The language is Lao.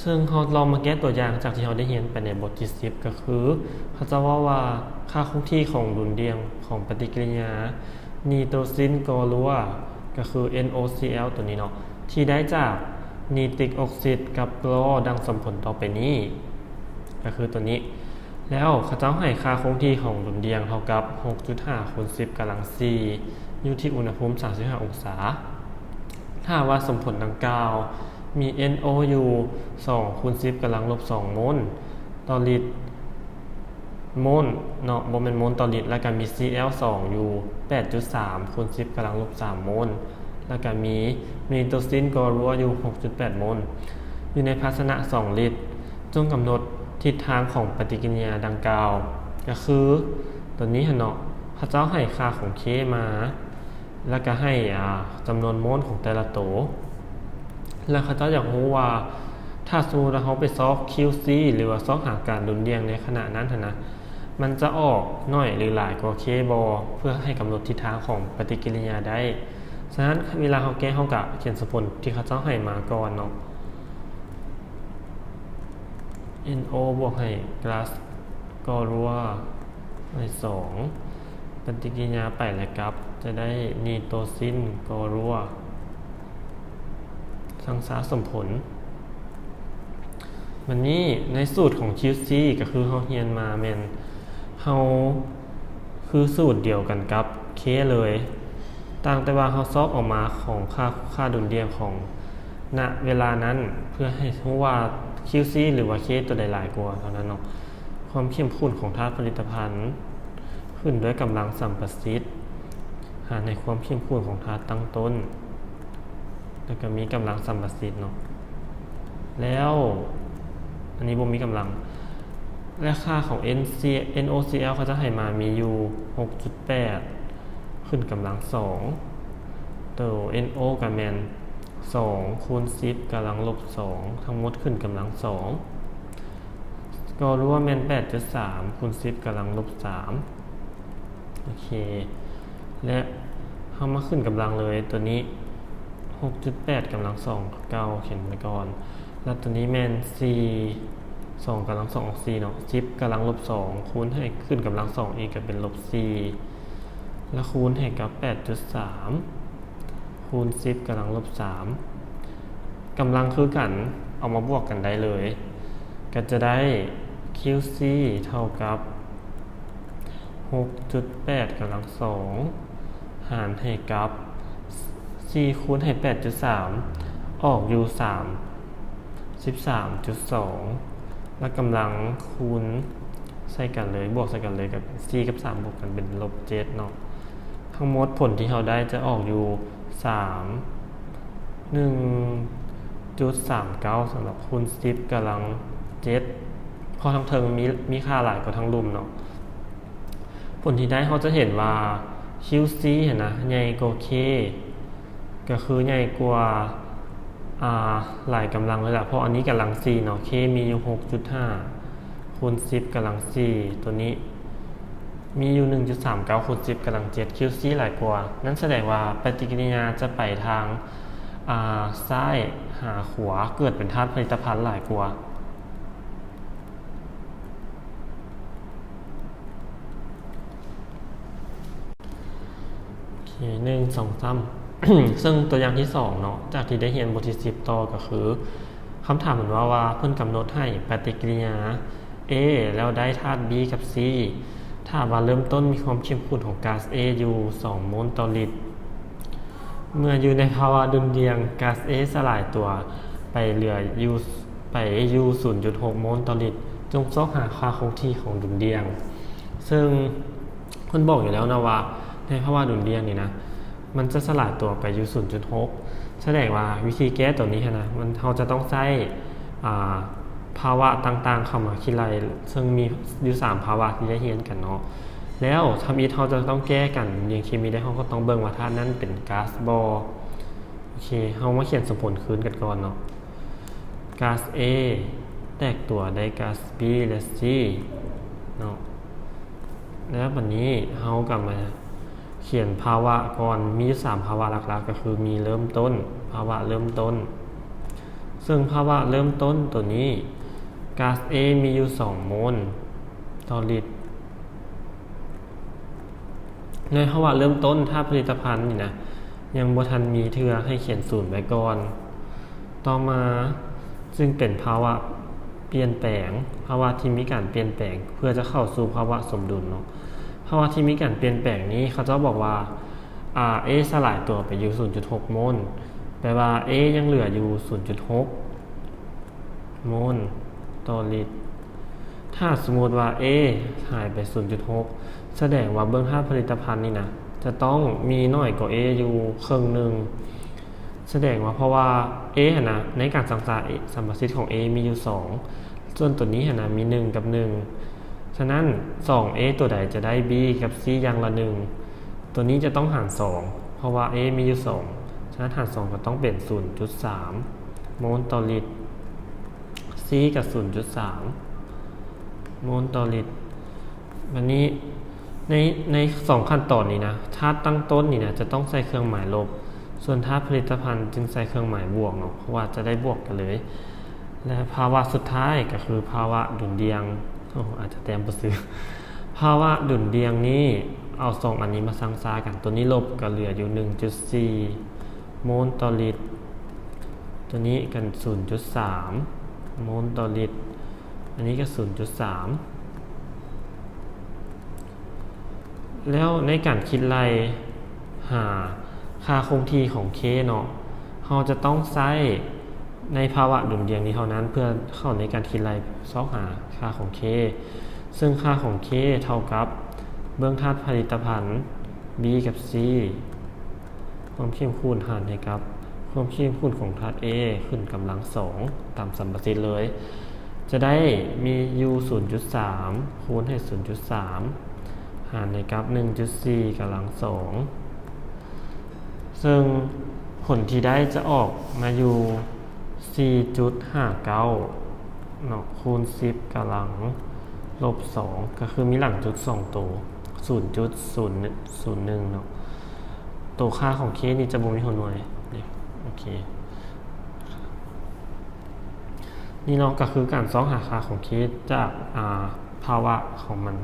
ເຊິ່ງເຮົາລອງມາແກ້ຕົວຢ່າງຈາກທີ່ເຮົາໄດ້ຮຽນໄປໃນບົດທີສິບ ກໍຄື ເຂົາເຈົ້າເວົ້າວ່າຄ່າຄົງທີ່ຂອງດຸນດ່ຽງຂອງປະຕິກິລິຍານີໂຕຊິນກໍລົວ ກໍຄື NOCl ຕົວນີ້ເນາະ ທີ່ໄດ້ຈາກນີຕິກອອກຊິດກັບກລໍດັ່ງສົມຜົນຕໍ່ໄປນີ້ ກໍຄືຕົວນີ້. ແລ້ວເຂົາເຈົ້າໃຫ້ຄ່າຄົງທີ່ຂອງດຸນດ່ຽງເທົ່າກັບ ຫົກຈຸດຫ້າ ຄູນ ສິບ ກຳລັງ ສີ່ ຢູ່ທີ່ອຸນຫະພູມ ສາມສິບຫ້າ ອົງສາ. ຖ້າວ່າສົມຜົນດັ່ງກ່າວ ມີ NO ຢູ່ ສອງ ຄູນ ສິບ ກຳລັງ ລົບ ສອງ ໂມນຕໍ່ລິດ ໂມນເນາະ ບໍ່ແມ່ນໂມນຕໍ່ລິດ ແລ້ວກໍມີ Cl ສອງ ຢູ່ ແປດຈຸດສາມ ຄູນ ສິບ ກຳລັງ ລົບ ສາມ ໂມນ ແລ້ວກໍມີນີໂຕຊິນກໍລົວຢູ່ ຫົກຈຸດແປດ ໂມນ ຢູ່ໃນພາຊະນະ ສອງ ລິດ. ຈົ່ງກຳນົດທິດທາງຂອງປະຕິກິລິຍາດັ່ງກ່າວ ກໍຄືຕົວນີ້ຫັ້ນເນາະ ເຂົາເຈົ້າໃຫ້ຄ່າຂອງ K ມາ ແລ້ວກໍໃຫ້ ອາ ຈຳນວນໂມນຂອງແຕ່ລະໂຕ ແລ້ວເຂົາເຈົ້າຢາກຮູ້ວ່າ ຖ້າສົມມຸດວ່າເຮົາໄປຊອກ QC ຫຼືວ່າຊອກຫາການດຸນດ່ຽງໃນຂະນະນັ້ນຫັ້ນນະ ມັນຈະອອກໜ້ອຍ ຫຼື ຫຼາຍກວ່າ K ບໍ່ ເພື່ອໃຫ້ກຳນົດທິດທາງຂອງປະຕິກິລິຍາໄດ້. ສະນັ້ນ ເວລາເຮົາແກ້ ເຮົາກະຂຽນສົມຜົນທີ່ເຂົາເຈົ້າໃຫ້ມາກ່ອນເນາະ NO ບວກໃຫ້ກາສກໍລົວ ໃຫ້ສອງ ປະຕິກິລິຍາໄປແລະກັບ ຈະໄດ້ນີໂຕຊິນກໍລົວ ສັງສາສົມຜົນ. ບັດນີ້ໃນສູດຂອງ QC ກໍຄືເຮົາຮຽນມາແມ່ນ ເຮົາຄືສູດດຽວກັນກັບ K ເລີຍ ຕ່າງແຕ່ວ່າເຮົາຊອກອອກມາຂອງຄ່າ ຄ່າດຸນດ່ຽງຂອງ ນະເວລານັ້ນ ເພື່ອໃຫ້ຮູ້ວ່າ QC ຫຼືວ່າ K ຕົວໃດຫຼາຍກວ່າເທົ່ານັ້ນເນາະ. ຄວາມເຂັ້ມຂຸ້ນຂອງທາດຜະລິດຕະພັນ ຂຶ້ນດ້ວຍກຳລັງສຳປະສິດ ຫານໃຫ້ຄວາມເຂັ້ມຂຸ້ນຂອງທາດຕັ້ງຕົ້ນ ແລ້ວກໍມີກຳລັງສຳປະສິດເນາະ ແລ້ວ ອັນນີ້ບໍ່ມີກຳລັງ ແລະ ຄ່າຂອງ NC NOCl ເຂົາຈະໃຫ້ມາມີຢູ່ ຫົກຈຸດແປດ ຂຶ້ນກຳລັງ ສອງ ໂຕ NO ກໍແມ່ນ ສອງ ຄູນ ສິບ ກຳລັງ ລົບ ສອງ ທັງໝົດຂຶ້ນກຳລັງ ສອງ ກໍລວມແມ່ນ ແປດຈຸດສາມ ຄູນ ສິບ ກຳລັງ ລົບ ສາມ ໂອເຄ ແລະ ເຮົາມາຂຶ້ນກຳລັງເລີຍ ຕົວນີ້ ຫົກຈຸດແປດ ກຳລັງ ສອງ ເກົ່າ ຂຽນໄວ້ກ່ອນ ແລ້ວຕົວນີ້ແມ່ນ ສີ່ ສອງ ກຳລັງ ສອງ ອອກ ສີ່ ເນາະ ສິບ ກຳລັງ ລົບ ສອງ ຄູນໃຫ້ຂຶ້ນກຳລັງ ສອງ ອີກ ກໍເປັນ ລົບ ສີ່ ແລ້ວຄູນໃຫ້ກັບ ແປດຈຸດສາມ ຄູນ ສິບ ກຳລັງ ລົບ ສາມ ກຳລັງຄືກັນ ເອົາມາບວກກັນໄດ້ເລີຍ ກໍຈະໄດ້ QC ເທົ່າກັບ ຫົກຈຸດແປດ ກຳລັງ ສອງ ຫານໃຫ້ກັບ ສີ່ ຄູນໃຫ້ ແປດຈຸດສາມ ອອກຢູ່ ສາມສິບສາມຈຸດສອງ ແລ້ວກຳລັງຄູນໃສ່ກັນເລີຍ ບວກໃສ່ກັນເລີຍ ກໍເປັນ ສີ່ ກັບ ສາມ ບວກກັນເປັນ ລົບ ເຈັດ ເນາະ. ທັງໝົດຜົນທີ່ເຮົາໄດ້ຈະອອກຢູ່ ສາມ ໜຶ່ງຈຸດສາມເກົ້າ ສຳລັບຄູນ ສິບ ກຳລັງ ເຈັດ ເພາະທາງເທິງມີ ມີຄ່າຫຼາຍກວ່າທາງລຸ່ມເນາະ. ຜົນທີ່ໄດ້ເຮົາຈະເຫັນວ່າ QC ຫັ້ນນະ ໃຫຍ່ກວ່າ K ກໍຄືໃຫຍ່ກວ່າ ອ່າ ຫຼາຍກຳລັງເລີຍລະ ເພາະອັນນີ້ກຳລັງ ສີ່ ເນາະ K ມີຢູ່ ຫົກຈຸດຫ້າ ຄູນ ສິບ ກຳລັງ ສີ່ ຕົວນີ້ມີຢູ່ ໜຶ່ງຈຸດສາມເກົ້າ ຄູນ ສິບ ກຳລັງ ເຈັດ QC ຫຼາຍກວ່າ ນັ້ນສະແດງວ່າປະຕິກິລິຍາຈະໄປທາງ ອ່າ ຊ້າຍຫາຂວາ ເກີດເປັນທາດຜະລິດຕະພັນຫຼາຍກວ່າ. ໂອເຄ ໜຶ່ງ ສອງ ສາມ ເຊິ່ງຕົວຢ່າງທີສອງເນາະ ຈາກທີ່ໄດ້ຮຽນບົດທີສິບຕໍ່ ກໍຄື ຄຳຖາມມັນເວົ້າວ່າ ເພິ່ນກຳນົດໃຫ້ປະຕິກິລິຍາ A ແລ້ວໄດ້ທາດ B ກັບ C ຖ້າວ່າເລີ່ມຕົ້ນມີຄວາມເຂັ້ມຂຸ້ນຂອງກາສ A ຢູ່ ສອງ ໂມນຕໍ່ລິດ ເມື່ອຢູ່ໃນພາວະດຸ່ນດ່ຽງ ກາສ A ສະຫຼາຍຕົວໄປເຫຼືອຢູ່ ໄປຢູ່ ສູນຈຸດຫົກ ໂມນຕໍ່ລິດ ຈົ່ງຊອກຫາຄ່າຄົງທີ່ຂອງດຸ່ນດ່ຽງ ເຊິ່ງເພິ່ນບອກຢູ່ແລ້ວເນາະວ່າ ໃນພາວະດຸ່ນດ່ຽງນີ້ນະ ມັນຈະສະຫຼາຍຕົວໄປຢູ່ ສູນຈຸດຫົກ ສະແດງວ່າວິທີແກ້ຕົວນີ້ຫັ້ນນະ ມັນ ເຮົາຈະຕ້ອງໃຊ້ ອ່າ ພາວະຕ່າງໆເຂົ້າມາຄິດໄລ່ ເຊິ່ງມີຢູ່ ສາມ ພາວະທີ່ໄດ້ຮຽນກັນເນາະ ແລ້ວທຳອິດເຮົາຈະຕ້ອງແກ້ກັນ ຢ່າງເຄມີໄດ້ ເຮົາກໍຕ້ອງເບິ່ງວ່າທາດນັ້ນເປັນກາສບໍ່. ໂອເຄ ເຮົາມາຂຽນສົມຜົນຄືນກັນກ່ອນເນາະ ກາສ A ແຕກຕົວໄດ້ກາສ B ແລະ C ເນາະ ແລ້ວບັດນີ້ເຮົາກໍມາຂຽນພາວະກ່ອນ ມີຢູ່ ສາມ ພາວະຫຼັກໆ ກໍຄືມີເລີ່ມຕົ້ນ ພາວະເລີ່ມຕົ້ນ ເຊິ່ງພາວະເລີ່ມຕົ້ນໂຕນີ້ ກາສ A ມີຢູ່ສອງໂມນຕໍ່ລິດ. ໃນພາວະເລີ່ມຕົ້ນ ຖ້າຜະລິດຕະພັນນີ້ນະ ຍັງບໍ່ທັນມີເທື່ອ ໃຫ້ຂຽນສູນໄວ້ກ່ອນ. ຕໍ່ມາຈຶ່ງເປັນພາວະປ່ຽນແປງ, ພາວະທີ່ມີການປ່ຽນແປງ ເພື່ອຈະເຂົ້າສູ່ພາວະສົມດຸນເນາະ. ພາວະທີ່ມີການປ່ຽນແປງນີ້ ເຂົາເຈົ້າບອກວ່າ ອາ A ສະຫຼາຍຕົວໄປຢູ່ສູນຈຸດຫົກໂມນ, ແປວ່າ A ຍັງເຫຼືອຢູ່ສູນຈຸດຫົກໂມນຕໍ່ລິດ. ຖ້າສົມມຸດວ່າ A ຫາຍໄປສູນຈຸດຫົກ ສະແດງວ່າເບື້ອງທາດຜະລິດຕະພັນນີ້ນະ ຈະຕ້ອງມີໜ້ອຍກວ່າ A ຢູ່ເຄິ່ງໜຶ່ງ. ສະແດງວ່າ ເພາະວ່າ A ຫັ້ນນະ ໃນການສ້າງສາ A ສຳປະສິດຂອງ A ມີຢູ່ສອງ, ສ່ວນໂຕນີ້ຫັ້ນນະ ມີໜຶ່ງກັບໜຶ່ງ. ສະນັ້ນ ສອງ A ຕົວໃດຈະໄດ້ B ກັບ C ຢ່າງລະໜຶ່ງ, ຕົວນີ້ຈະຕ້ອງຫານສອງ ເພາະວ່າ A ມີຢູ່ສອງ, ສະນັ້ນຫານສອງກໍຕ້ອງເປັນສູນຈຸດສາມໂມນຕໍ່ລິດ, C ກໍສູນຈຸດສາມໂມນຕໍ່ລິດ. ບັດນີ້ ໃນ ໃນສອງຂັ້ນຕອນນີ້ນະ ທາດຕັ້ງຕົ້ນນີ້ນະ ຈະຕ້ອງໃສ່ເຄື່ອງໝາຍລົບ, ສ່ວນທາດຜະລິດຕະພັນຈຶ່ງໃສ່ເຄື່ອງໝາຍບວກເນາະ ເພາະວ່າຈະໄດ້ບວກກັນເລີຍ. ແລະ ພາວະສຸດທ້າຍກໍຄືພາວະດຸນດ່ຽງ. ໂອ້ ອາດຈະແຕ້ມບໍ່ຊື່. ພາວະດຸນດ່ຽງນີ້ ເອົາສອງອັນນີ້ມາຊັ່ງຊາກັນ, ຕົວນີ້ລົບກໍເຫຼືອຢູ່ໜຶ່ງຈຸດສີ່ໂມນຕໍ່ລິດ, ຕົວນີ້ກັນສູນຈຸດສາມໂມນຕໍ່ລິດ, ອັນນີ້ກໍສູນຈຸດສາມ. ແລ້ວໃນການຄິດໄລ່ຫາຄ່າຄົງທີ່ຂອງ K ເນາະ, ເຮົາຈະຕ້ອງໃຊ້ໃນພາວະດຸນດ່ຽງນີ້ເທົ່ານັ້ນ ເພື່ອເຂົ້າໃນການຄິດໄລ່ຊອກຫາຄ່າຂອງ K, ເຊິ່ງຄ່າຂອງ K ເທົ່າກັບເບື້ອງທາດຜະລິດຕະພັນ B ກັບ C ຄວາມເຂັ້ມຂຸ້ນຫານໃຫ້ກັບຄວາມເຂັ້ມຂຸ້ນຂອງທາດ A ຂຶ້ນກຳລັງສອງ ຕາມສຳປະສິດເລີຍ, ຈະໄດ້ມີຢູ່ສູນຈຸດສາມ ຄູນໃຫ້ສູນຈຸດສາມ ຫານໃຫ້ກັບໜຶ່ງຈຸດສີ່ກຳລັງສອງ, ເຊິ່ງຜົນທີ່ໄດ້ຈະອອກມາຢູ່ສີ່ຈຸດຫ້າເກົ້າເນາະ ຄູນສິບກຳລັງລົບສອງ ກໍຄືມີຫຼັງຈຸດສອງໂຕ ສູນຈຸດສູນໜຶ່ງເນາະ. ໂຕຄ່າຂອງ K ນີ້ຈະບໍ່ມີຫົວໜ່ວຍເດ້. ໂອເຄ ນີ້ເນາະ ກໍຄືການຊອກຫາຄ່າຂອງ K ຈາກ ອາ ພາວະຂອງມັນ